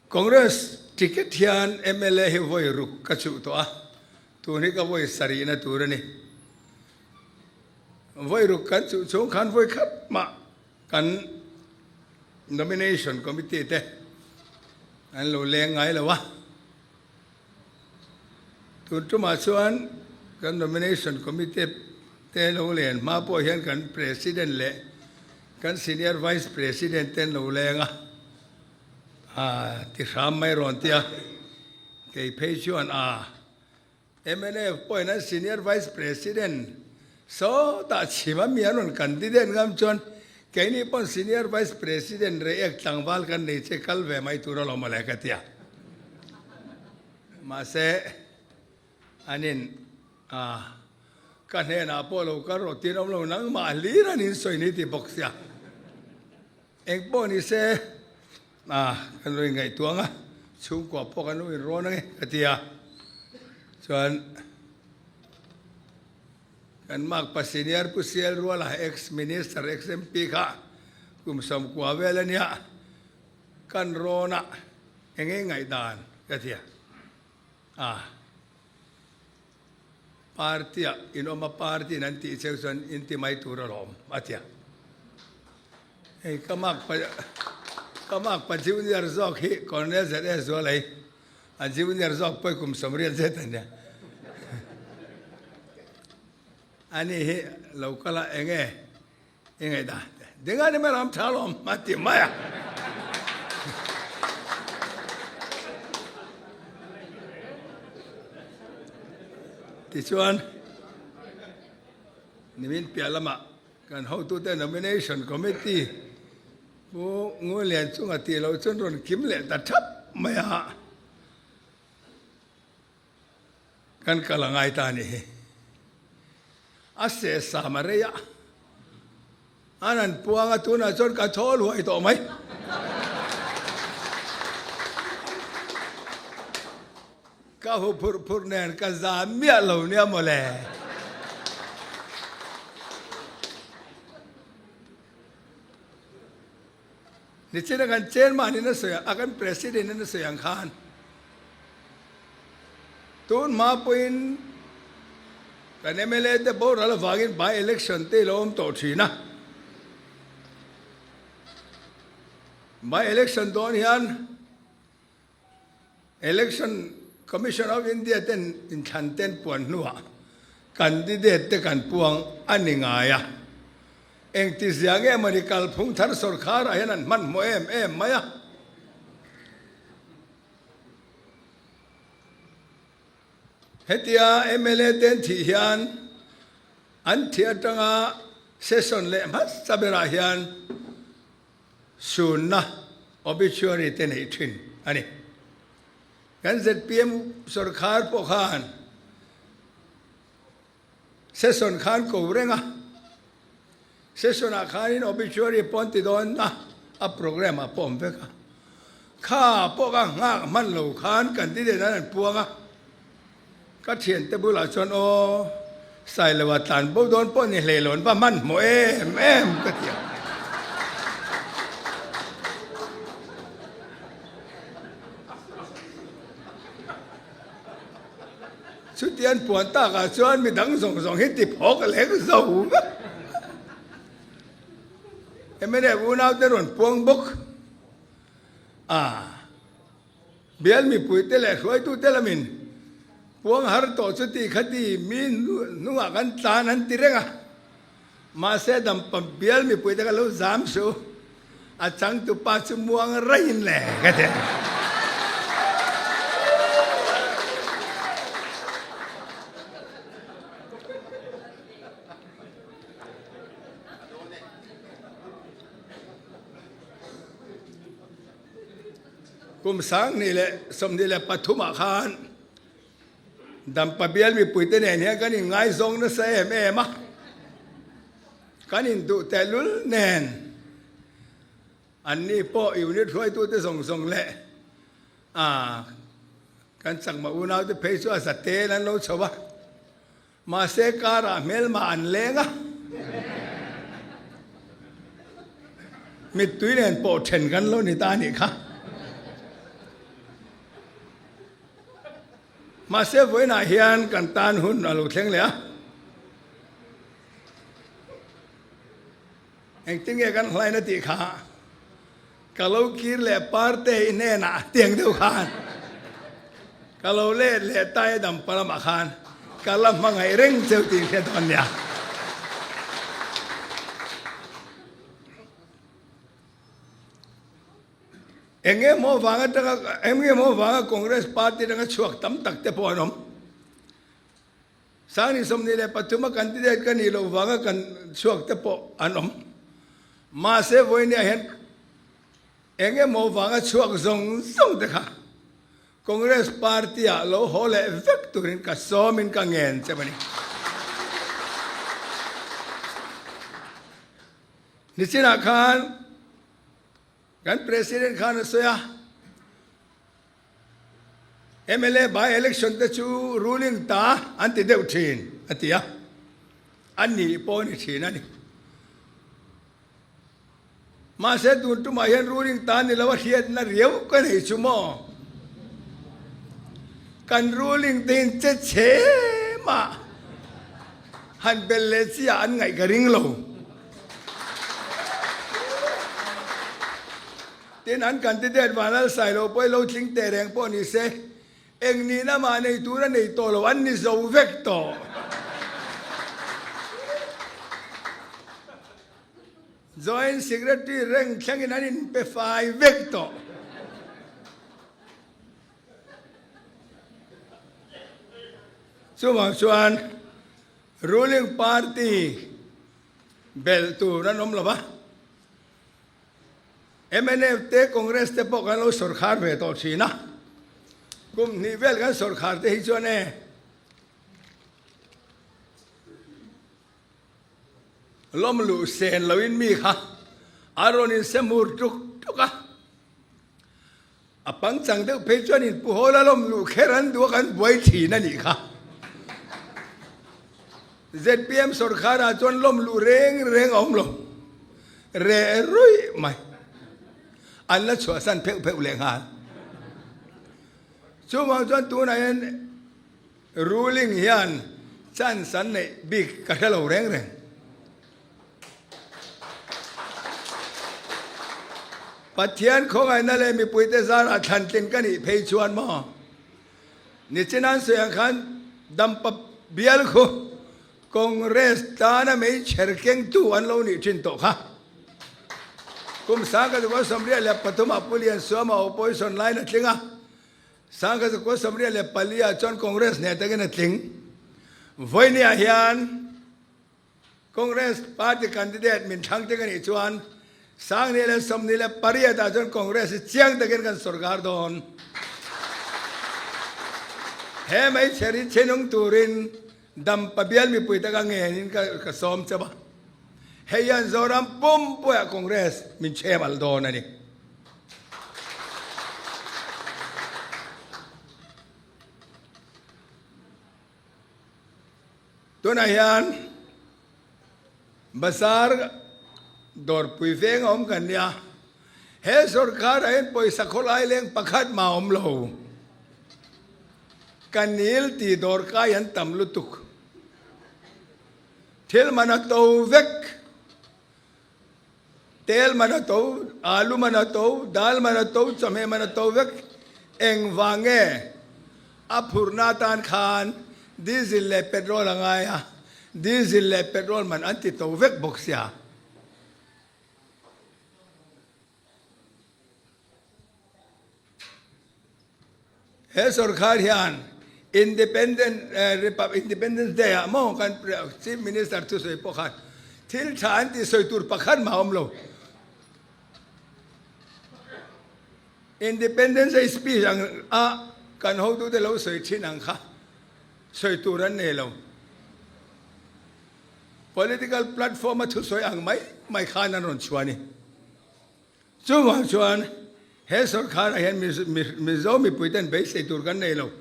Congress ticket hian mla hi vawi ruk ka chuh tawh a, tun hi ka vawi sarihna tur a ni. Vawi ruk kan chuh chhung khan vawi khat mah kan nomination committee te an lo leng ngai lo a. Tun tumah chuan kan nomination committee te lo len hma pawh hian kan president leh kan senior vice president te an lo leng a, aa ti hram mai rawn tia kei phei chuan aa mnf pawhin an senior vice president sawtah chhim a mi an rawn candidate ngam chuan keini pawn senior vice president Reiek tlangval kan nei che kal ve mai tur alawm mawle ka tia. Mahse anin aa ka hnenah pawh lo kal rawh tiin awm lo nangmah hlir an insawi ni ti bawk sia. Eng pawh ni se, ah, kan lo inngaihtuah ang a, chhungkua pawh kan lo inrawn ang e, ka ti a. Chuan kan makpa senior Pu Sial Ruala, ex Minister, ex MP kha kum sawmkua vel a nia, kan rawn a, eng nge ngaihdan ka ti a. Ah. Party ah in awm a, party in an tih cheu chuan in ti mai tur alawm a ti a. Hei ka mak pa ka mak pa junior zawk hi Colonel ZS Zualei a junior zawk pawi kum sawmriat zet a nia. Ani hi lo kal a enge i ngaihdan te dinga ni mai ram tha alawm a ti mai a. Tichuan nimin piah lamah kan hotute nomination committee Pu Ngulian chunga tih loh chuan rawn kim leh ta thap mai a. Kan kal a ngai ta a nih hi. A seh sam a rei a, an han puang a, tunah chuan ka thawl huai tawh mai. Ka hu phurh phurh nen ka zam miah lo nia mawle. Nichina kan chairman in a sawi a kan president in a sawi ang khan tun hma pawhin kan mla te boral avangin by election te ilo awm tawh thin a, by election dawn hian Election Commission of India ten inthlan ten puan hnuah candidate te kan puang a ni ngai a, engtizia nge mawni kalphung thar sawrkharah hian an hmanhmawh em em mai a. Hetia mla ten thih hian an thih atanga session leh hmasa berah hian Sunna obituary te neih thin a ni. Kan zpm sawrkhar pawh khan session khan ko reng a, session ah khanin obituary pawn ti dawn a, a programme ah pawh awm vek a. Kha pawh ka nghak hman lo khan candidate an an puang a, ka thiante bulah chuan aw Sailoa tlan bo dawn pawh ni hlei lo an va hmanhmawh em em ka ti a. Chutian puan takah chuan midang zawng zawng hi ti phawk leng zo vek. Mnf unaute rawn puang bawk a. Bial mipuite leh hruaitute lamin puang har tawh chu ti kha ti mi hnungah kan tlan an ti reng a, mahse dampa bial mipuite kha lo zam suh, a changtupa chu muang raiin le ka ti a. Kum 2023 ah khan Dampa bial mipuite nen hian kan inngaizawng nasa em em a, kan induh tehlul nen anni pawh unit hruaitute zawng zawng leh kan chakma unaute phei chu a za tel an lo chho a. Mahse karah hmelma an leng a, mittui nen pawh then kan lo ni ta a nih kha. Mahse vawiinah hian kan tan hun a lo thleng leh a. Engtin nge kan hlain a tih kha ka lo kir leh parte i hnenah tiang deuh khan ka lo let leh tai a dampa lamah khan ka la hmangaih reng cheu tih hriat dawn nia. Eng emaw vang atanga eng emaw vanga Congress party atanga chhuak tam tak te pawh an awm. Sangni 23 a candidate ka nih loh vanga kan chhuak te pawh an awm. Mahse vawinia hian eng emaw vanga chhuak zawng zawng te kha Congress party ah lo haw leh vek turin ka sawmin ka ngen che a ni. Nichinah khan kan President khan a sawi a. Mla by election te chu ruling ta an ti deuh thin a ti a, a nih pawh a ni thin a ni. Mahse tun tumah hian ruling ta ni lo a hriatna riau ka nei chu maw? Kan ruling te in che chhe mah han bel leh chiah an ngaih ka ring lo. Tin, an candidate Vanlal Sailo pawh hi lo tling teh reng pawh ni se, eng nihna mah nei tur a nei tawh lo, an ni zo vek tawh. Joint Secretary reng thlengin an inpe fai vek tawh. Chuvang chuan ruling party belh tur an awm lo va. Mnf te Congress te pawh kan lo sawrkhar ve tawh thin a, kum hnih vel kan sawrkhar te hi chuan e lawm luh sen loin mi kha a rawn insemur tuk tuk a, a pangchang deuh phei chuan inpuhawl a lawm luh kher an duh a kan buai thin a nih kha. Zpm sawrkharah chuan lawm luh reng reng a awm lo, reh ruih mai. An la chhuahsan pheuh pheuh leh nghal. Chuvang chuan tunah hian ruling hian chance an neih bik ka hre lo reng reng. Pathian khawngaihna leh mipuite zarah thlantlin ka nih phei chuan maw? Nichinan sawi ang khan Dampa bial khu Congress tana meichher kengtu an lo nih thin tawh kha. Kum 1983 ah Pu Liansuama opposition line a tling a, 1984 ah chuan Congress hneh takin a tling. Vawinia hian Congress party candidate min thlang te ka nih chuan 2028 ah chuan Congress hi chiang takin kan sorkar dawn. He hmeichhe hi thinung turin Dampa bial mipui te ka ngenin ka sawm chauh a. Hei hian Zoram pumpuiah Congress min chhem alh dawn a ni. Tunah hian Bazar dawrpui veng a awm kan nia, he sorkarah hian pawisa khawlai leng pakhat mah a awm lo. Ka nil tih dawrkai an tam lutuk. Thil man a to vek. Tel man a to, alu man a to, dal man a to, chawhmeh man a to vek. Engvang nge a phurhna atan khan diesel leh petrol a ngai a, diesel leh petrol man an ti to vek bawk sia. He sorkar hian Independent Independence Day ah maw kan Chief Minister thusawi pawh khan thil tha an tih sawi tur pakhat mah a awm lo. Independence Day speech ang a kan hotute lo sawi thin ang kha sawi tur an nei lo. Political platform a thusawi ang mai mai khan an rawn chhuah a ni. Chuvang chuan he sorkharah hian Mizo mipuiten beisei tur kan nei lo.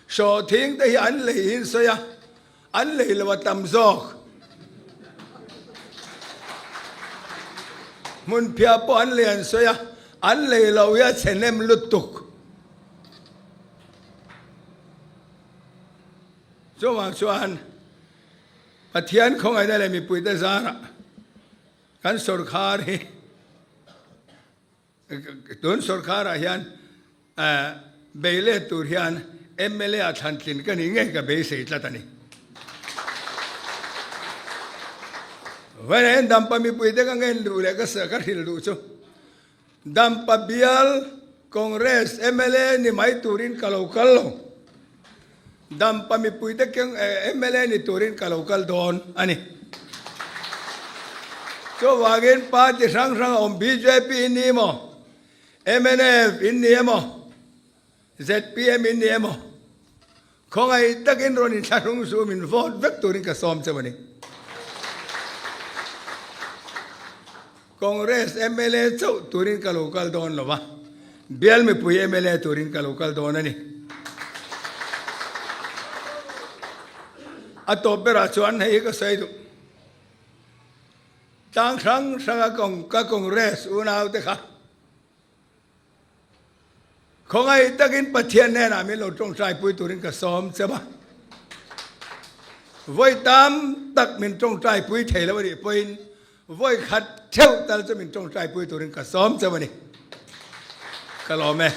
Sawhthing te hi an lei hi an sawi a, an lei lo a tam zawk. Hmunphiah pawh an lei an sawi a, an lei lo hi a chhe hnem lutuk. Chuvang chuan Pathian khawngaihna leh mipuite zarah kan sawrkhar hi tun sawrkharah hian bei let tur hian mla ah thlan tlin ka nih ngei ka beisei tlat a ni. Vawiin hian Dampa mipuite ka ngen duh leh ka hrilh duh chu Dampa bial Congress mla ni mai turin ka lo kal lo. Dampa mipuite keng mla ni turin ka lo kal dawn a ni. Chuvangin party hrang hrang a awm bjp in ni emaw, mnf in ni emaw, zpm in ni emaw, khawngaih takin rawn inthlahrung suh min vote vek turin ka sawm cheu a ni. Congress mla chauh turin ka lo kal dawn lo va, bial mipui mla turin ka lo kal dawn a ni. A tawp berah chuan hei hi ka sawi duh. Tlang hrang hranga ka Congress unaute kha Khawngaih takin Pathian hnenah min lo tawngtaipui turin ka sawm che va. Vawi tam tak min tawngtaipui thei lo a nih pawhin vawi khat theuh tal chu min tawngtaipui turin ka sawm che va ni. Ka lawm e.